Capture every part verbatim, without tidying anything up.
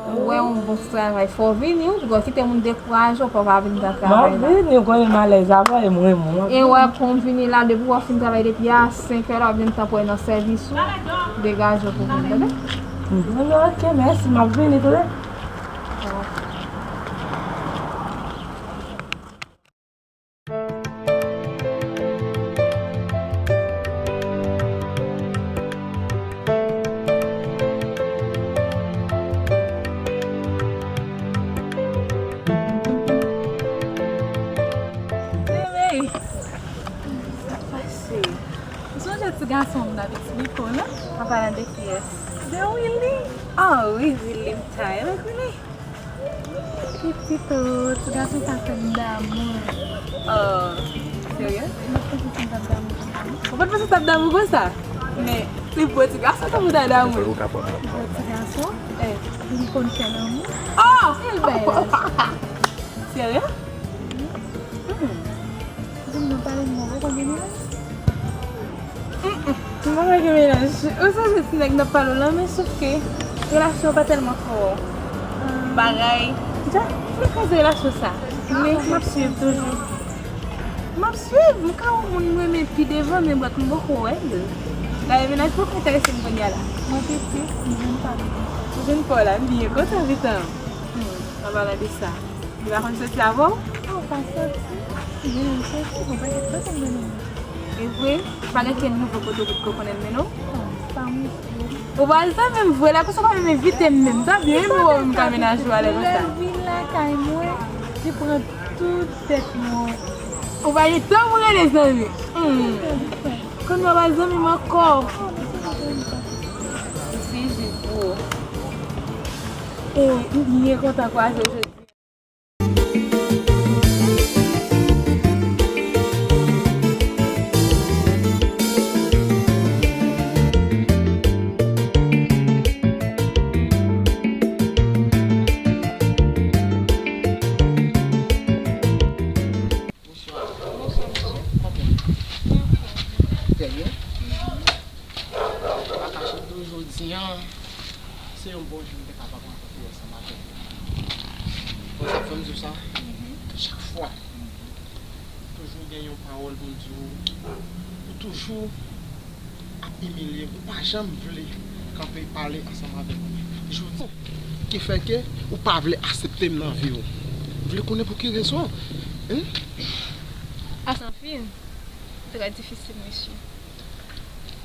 Ou wè yon bon travay, fò w vini, ou pa kite moun dekouraje w, pou w pa vin nan travay la. M ap vini, ou konnen m alèz avè w, e m renmen w. E wè, pou m vini la, depi w ap fin travay depi a senk è, w ap gen tan pou w nan sèvis ou, degaje w pou vin, tande? Bon, ok, mèsi, m ap vini, tande? Bebe, sa pase? Ou sonje ti gason m nan Meksiko la? An palan de kiyès? De Willy. Ah wi, Willy, m ta renmen konnen. Pitit o, ti gason sa fè m damou. Oh, serye? Mwen panse se m t ap damou konsa. Ou pa t panse w t ap damou konsa? Men, se bon ti gason tankou w ta damou. Bon ti gason? Eh. Li konn fè lanmou. Oh! Li bèl. Serye? Hmm. Di m non, pale m non, ou konn gen menaj? Mm, mm. M pa gen menaj. Ou sonje ti nèg n ap pale w lan, men sof ke relasyon pa tèlman fò. Ah. Bagay. Dja, m kraze relasyon sa. Men m ap swiv toujou. M ap swiv, m ka wè moun m renmen pi devan, men bòt m poko wè l. Dayè, menaj poko enterese m kounye a la. Mwen pitit, m jwenn pa m. M jwenn pa w la, m byen kontan, pitit. Hmm, an palan de sa. Li pa konn soti avè w? Non, pa soti. Li menm soti, bon, pa gen pwoblèm de nou. E vre? Pa gen kenn nouvo kote ou potko konnen l mennen w? Non, pa moutre. Ou pa al sa menm vre la, konsa w pa menm envite m menm. Sa byen, men wè w menm ka menaj ou alè konsa. Lè l vin lakay mwen, li pran tout tèt mwen. Ou pa gen tan pou rele zanmi. Hmm. Kounye a w pa zanmi m ankò. Ou se jis pou ou. E, m byen kontan kwaze w jodi. Bonswa. Bonswa, mesye. Kòman w ye? Trè byen. Mwen pa kache di w jodi a, se yon bon jou m te kapab rankontre ansanm avèk ou. Bon, sa fè m di w sa, chak fwa, toujou gen yon pawòl pou m di w, ou toujou ap imilye m, ou pa janm vle kanpe pale ansanm avèk mwen. Jodi, ki fè ke ou pa vle aksepte m nan vi w. M vle konnen pou ki rezon. Hein? Asanfin, trè difisil, mesye.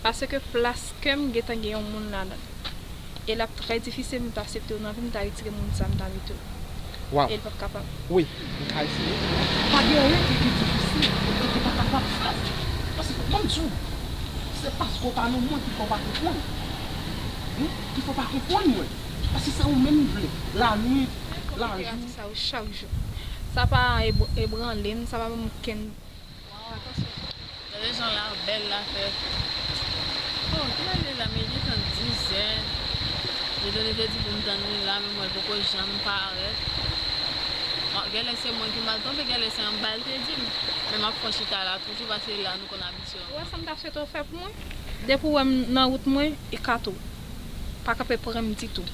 Paske plas ke m gentan gen yon moun ladan l. E l ap trè difisil pou m ta aksepte w nan vi m, ta retire moun sa m ta mete w. Waw. E l p ap kapab. Wi, m ka eseye. Pa gen anyen ki pi difisil e ki pa kapab fèt. Paske, ban m di w, se paske w pa nan mwen ki fè w pa konprann. Wi, ki fè w pa konprann mwen. Paske se ou menm m vle. Lannwit, lajou. Mwen konprann sa w chak jou. Sa pa eb-, ebranle m, sa pa ban m okenn Waw, atansyon. Gade jan la bèl la fèt. Oh, kilè l ye la? Men gentan diz è. Dieudonné te di pou m tann li la, men m wè l poko janm parèt. Bon, genlè se mwen ki mal tonbe, genlè se anba l te di m. Men m ap fè yon chita la toujou, paske la nou konn abitye. Ou wè sa m ta swete w fè pou mwen? Depi w wè m nan wout mwen, ekate w. Pa kanpe pre m ditou.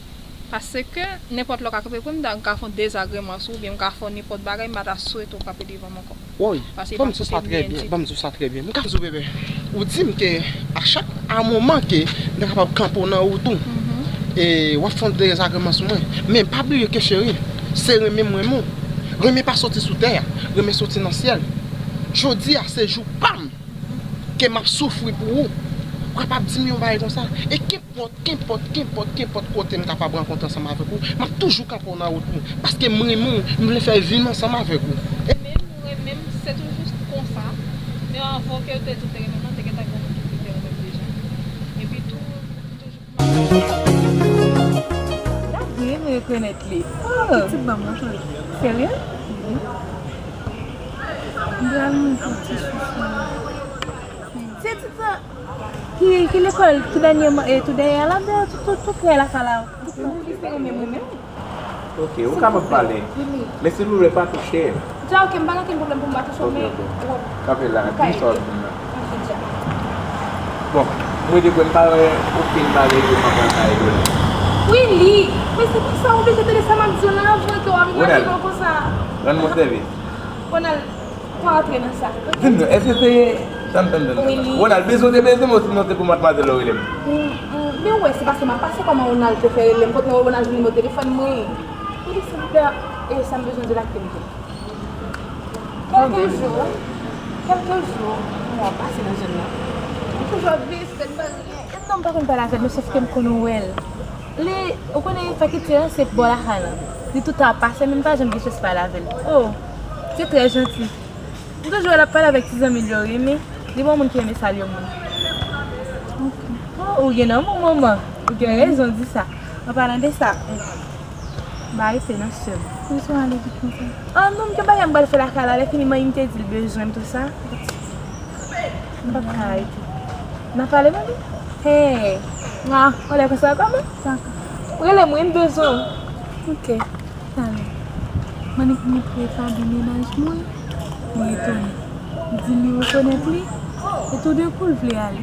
Paske nenpòt lè w ka kanpe pre m, m ka fè yon dezagreman sou ou, oubyen m ka fè yon nenpòt bagay, m pa ta swete w kanpe devan m ankò. Woy, ban m di w sa trè byen, ban m di w sa trè byen. M ka di w, bebe, ou di m ke a chak, a moman ke m ta kapab kanpe w nan wout ou, e w ap fè yon dezagreman sou mwen. Men pa bliye ke, cheri, se renmen m renmen w. Renmen pa soti sou tè a, renmen soti nan syèl. Jodi a, se jou pa m. Ke m ap soufri pou ou. Ou kapab di m yon bagay konsa. E kenpòt, kenpòt, kenpòt, kenpòt kote m kapab rankontre ansanm avèk ou, m ap toujou kanpe w nan wout ou. Paske m renmen w, m vle fè vi m ansanm avèk ou. E menm ou renmen m, se toujou konsa. Men anvan ke w te di w te renmen m nan, te gentan gen yon moun ki di l te renmen m deja. Epi tou, m toujou. Gade, m rekonèt li. Oh! Pitit ban m montre l. Serye? Wi. M pral montre w ti soufri. Se ti sa ki, ki lekòl tou dènyèman, e tou dèyè la, dèyè tou, tou, tou prè lakay la. Tou prè. Li se renmen mwen menm. Ok, ou kapab pale. Men silvouplè, pa touche l. Dja, ok, m pa gen okenn pwoblèm pou m pa touche w, men. Ok, ok. Kanpe la, di sa w di m nan. Ok, dja. Bon, Mwen te kwè m pa wè okenn bagay ke m ap pral ka regle la. Willy, men se pou sa ou oblije tande sa m ap di w lan avan ke w ap vin Ronald, mal konsa. Rann mwen sèvis. Ronald, pa antre nan sa. Di m non, èske se, tann, tann, tann, tann. Willy. Ronald, bezwen te bezwen m, osinon se pou madmwazèl la w rele m? Mm, mm. Men w wè, se paske m ap pase kòman Ronald te fè rele m. Kote Ronald jwenn nimewo telefòn mwen? Willy, silvouplè, e sa m bezwen di l ak telefòn. Kèlke jou, kèlke jou, mwen ap pase nan zòn nan. M toujou ap veye sou tèt m pa gen anyen. Yon nonm pa konn pale avè l, men sòf ke m konn wè l. Li, ou konnen, fakiltè an se bò lakay lan. Li toutan ap pase, men m pa janm gen chans pale avè l. Oh, se trè janti. M toujou wè l ap pale avèk ti zanmi l yo, wi, men li pa yon moun ki renmen salye moun. Oh, ou gen nan moun, manman. Ou gen rezon di sa. An palan de sa, m pa rete nan sè m. Poukisa w ale vit konsa? Ah non, m gen bagay m pral fè lakay la, lè fini manmi m te di l bezwen m tou sa. M p ap ka rete. N a pale, manmi? Hey! Ah, ou lè konsa kòman? Dakò. Rele m wi, m bezwen w. Ok. Talè. Manmi k montre Faby mennaj mwen. Mwen etone. M di m rekonèt li. E toudenkou l vle ale.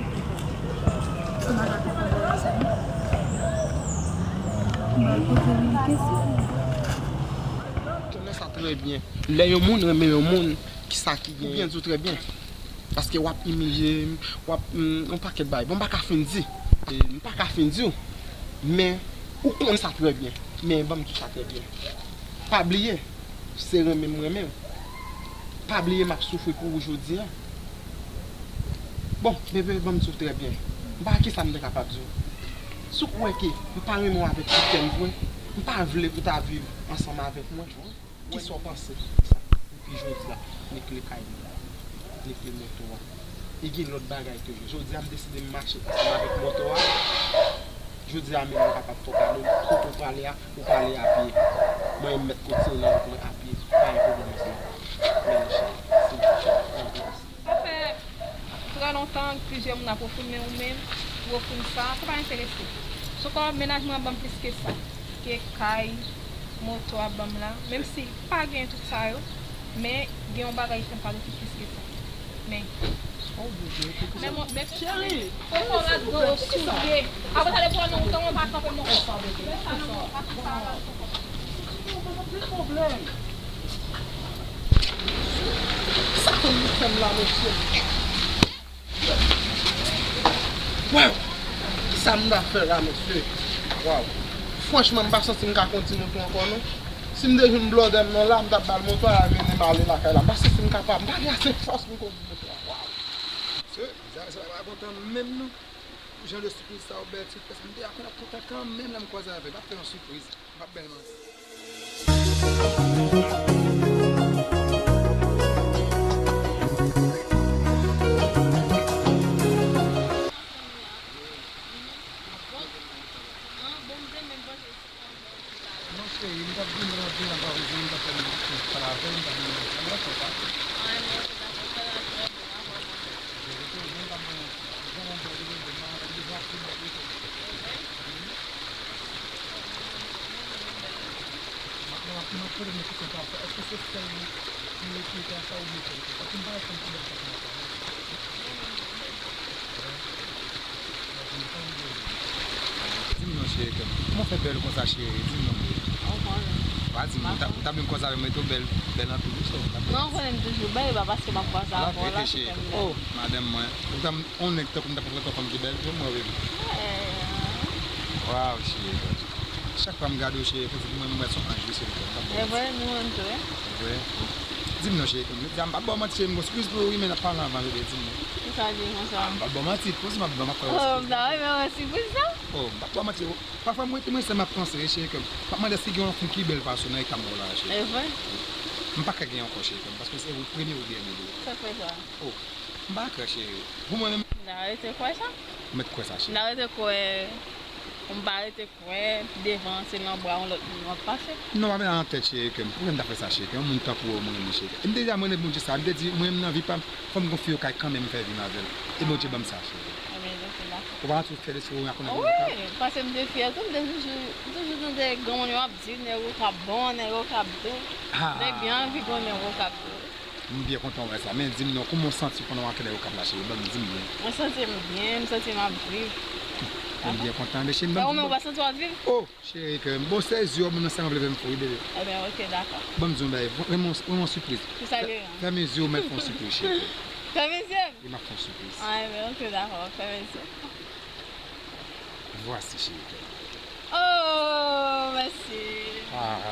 M al poze li kesyon. Konnen sa trè byen. Lè yon moun renmen yon moun, ki sa ki gen? Ou byen di w trè byen. Paske w ap imilye m, w ap, mm, yon pakèt bagay. Bon, m pa ka fin di. E, m pa ka fin di w. Men, ou konn sa trè byen. Men, ban m di w sa trè byen. Pa bliye, se renmen m renmen w. Pa bliye m ap soufri pou ou jodi a. Bon, bebe, ban m di w trè byen. M pa kisa m te kapab di w. Si w kwè ke m pa renmen w avèk tout kè m vre, m pa vle pou w ta viv ansanm avèk mwen. Kisa w panse? Epi jodi a, ni kle kay mwen, ni kle moto a. E gen lòt bagay toujou. Jodi a, m deside m mache ansanm avèk moto a. Jodi a menm, mwen kapab fè w kado, kote w prale a, ou prale a pye. Mwen menm mèt kontinye nan wout mwen a pye, pa gen pwoblèm ansanm avè w. Men cheri, si, anplis. Sa fè trè lontan plizyè moun ap ofri m, men ou menm, ou ofri m sa, sa pa enterese m. Sou kò mennaj mwen ap ban m plis ke sa, ke kay, moto ap ban m la, menm si pa gen tout sa yo, men gen yon bagay ki fè m pa ofri plis ke sa. Men, men, men, cheri, fò w rad gwo yo soulye. Apre sa, depi w nan wout lan, mwen pa kanpe, mwen pa kanpe. Anpil pwoblèm. Sa konn nou fè m la, mesye? Waw! Kisa m ta fè la, mesye? Waw! Franchman, m pa santi m ka kondui moto ankò, non. Si m te jwenn blòdè m nan la, m t ap ba l moto a, mennen m ale lakay la. M pa santi m kapab. M pa gen ase fòs pou m kondui moto a. Waw! Mesye, sa, sa pa kontan menm, non. Jan de sipriz sa yo bèl ti frè, m te konn ap kontan kanmenm lè m kwaze avè l. M ap fè yon sipriz. M ap bèl manti. Non, cheri, m t ap vin nan vin nan pa vin, m t ap fè yon ti pale avè l, m t ap vin nan sa, m t ap fè sa. M ap, m ap, m ap poze m kesyon sa, èske se sèl mwen ki rete sa, sa ou mete m? Paske m pa wè fanm ki bèl konsa nan sa, non. Di m non, cheri kè m. Kòman w fè bèl konsa, cheri? Di m non. Ou konnen. Pa di m, ou ta, ou ta vle m kwaze avè m, ou bèl, bèl anpil, wi, cheri. Non, ou konnen m toujou bèl, e pa paske m ap kwaze avè w la ki fè m bèl. Oh, madanm mwen. Ou ta On nèg tankou m t ap fè yon fanm ki bèl pou mwen, baby. Waw, cheri. Chak fwa m gade w, cheri, se pou mwen, mwen se yon anj, wi, cheri. E vre, nou menm tou, wi. E vre. Di m non, cheri, kòmdi a, m p ap ba w manti, cheri, m gon sipriz pou ou, wi, men n ap pale anvan, bebe, di m non. Kisa w di konsa? Ah, m p ap ba w manti, sipriz, m ap, m ap fè yon sipriz. Oh, m p ap ba w manti, cheri. Pafwa, mwen, mwen sèl m ap panse, wi, cheri, ke m ap mande si gen yon fi ki bèl pase w nan eta m la, cheri. E vre? M pa ka gen ankò, cheri, paske se ou premye ou dènye, bebe. Sa fè sa? Oh, m pa kwè, cheri. Pou mwen menm. M ta rete kwè sa. Ou mèt kwè sa, cheri. M ta rete kwè. M pa rete kwè. Devan, se nan bra yon lòt moun w ap pase. Non, pa met nan tèt, cheri, ke m, pou mwen m ta fè sa, cheri, ke yon moun tankou ou, mwen renmen, cheri. E m te di a, mwen renmen Bondye sa. M te di, mwen menm nan vi pa m, fò m gon fi yo kay kanmenm m fè vi m avè l. E Bondye ban m sa, cheri. Ebyen, ok, dakò. Ou pa santi w fyè de si ou rekonèt mwen konsa? Wi, paske m te fyè tou, m te toujou, m toujou tande granmoun yo ap di, nèg yo k ap bon, nèg yo k ap dou. Ah. M te byen anvi gon nèg yo k ap dou. M byen kontan wè sa. Men di m non, kòman w santi w pandan w ak Nèg Okap la, cheri? Ban m, di m byen. Mwen santi m byen, m santi m ap viv. M byen kontan, men cheri, m... Sa ou menm, ou pa santi w ap viv? Oh, cheri, kè m. Bon, se zye w, moun nan sèlman vle fè m fou, wi, bebe. Ebyen, oke, dakò. Ban m di w yon bagay, fè m yon, fè m yon sipriz. Ki sa l ye? Fèmen zye w, mwen fè yon sipriz, cheri. Fèmen zye m? Wi, m ap fè yon sipriz. Ah, ebyen, oke, dakò, fèmen zye m. Voici, cheri, kè m. Oh, mèsi. Ah,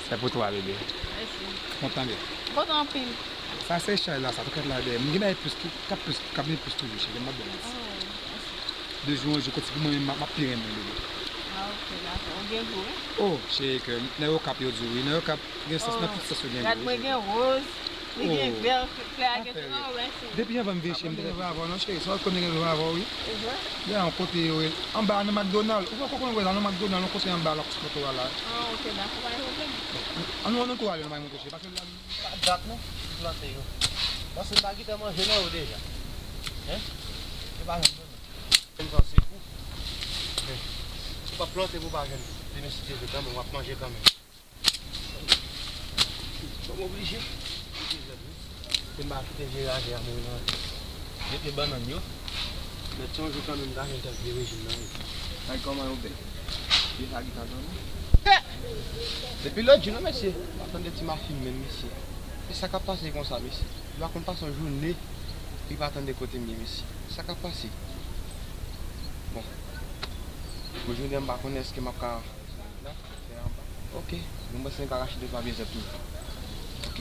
c'est pour toi, bébé. Mèsi. Kontan byen? Kontan anpil. Sa se chay la, sa, pakèt la dèyè. M gen bagay plis tou, k ap plis, k ap vin plis toujou, cheri, m ap ba w manti. Oh, mèsi. De jou an jou, kote pou mwen menm, m ap, m ap pi renmen, bebe. Ah, oke, dakò. Ou gen gou, wi. Oh, cheri, kè m, Nèg Okap yo di w, wi. Nèg Okap gen sans nan tout sans yo gen gou, wi, cheri. Gad mwen gen woz, li gen vè, flè a gen tout. Oh, mèsi. Depi anvan m vin cheri, m te gen vwa avè w non, cheri. Sa w konn gen vwa avè w, wi. Ou vre? Gen yon kote yo rele anba nan McDonald. Ou poko konn wè la nan McDonald, yon kote anba la, kote kote w la. Ah, oke, dakò, pa gen pwoblèm. Ann, ann, ann tou ale nan bay mwen tou, cheri, paske la pa dat non, m plante yo. Paske m pa gentan manje nan yo deja. Hein? Se pa janm nan. Konn sa se kou. Hein? Si w pa plante pou w pa jwenn demen si Dye vle kanmenm, w ap manje kanmenm. Bon, m oblije. Te m pa kite jere a jere a mouri nan. Jete bannann yo. Mèt se yon jou kanmenm m ta jwenn kèk vye rejim nan wi. Gad kòman yo bèl. Vye sa ki sa tande. Depi lòt jou non mesye, m ap tande ti mafi m menm mesye. E sa k ap pase konsa mesye? Li pa konn pase yon jounen li pa tande kote m ye mesye. Sa k ap pase? Bon. Pou jounen an m pa konnen èske m ap ka Ok, nou mwen se ka rache de pa bezèt tou. Ok.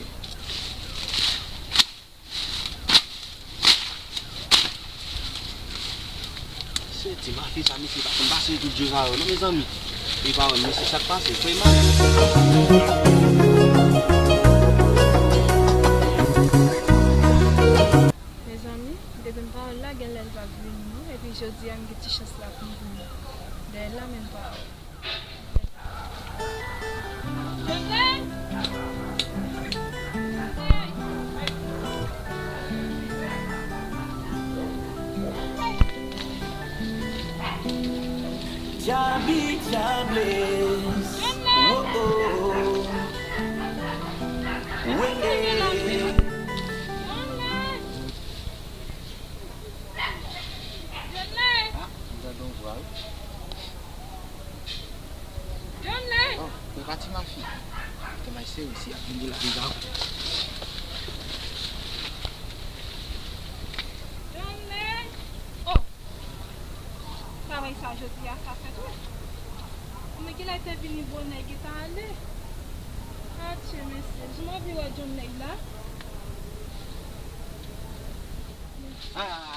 Se ti mafi sa, mesye pa konn pase tout jou sa yo non mezanmi. Li pa wè mesye sa k pase, frè m. Mezanmi, depi m pa wè l la, genlè l p ap vini non. Epi jodi a m gen ti chans la pou m vini. Dèyè l la, men m pa wè l. Djabi, djables. Wo, wo. We, e. Ah, m tande yon vwa wi. Donlè! Oh, men pa ti mafi. Kòman se isi ap vin la deja wi. Donlè! Oh! Travay sa jodi a sa fèt wi. Mwen genlè te vini bonè gentan ale. Atye mesye, jan m anvi wè John Ley la. Ah!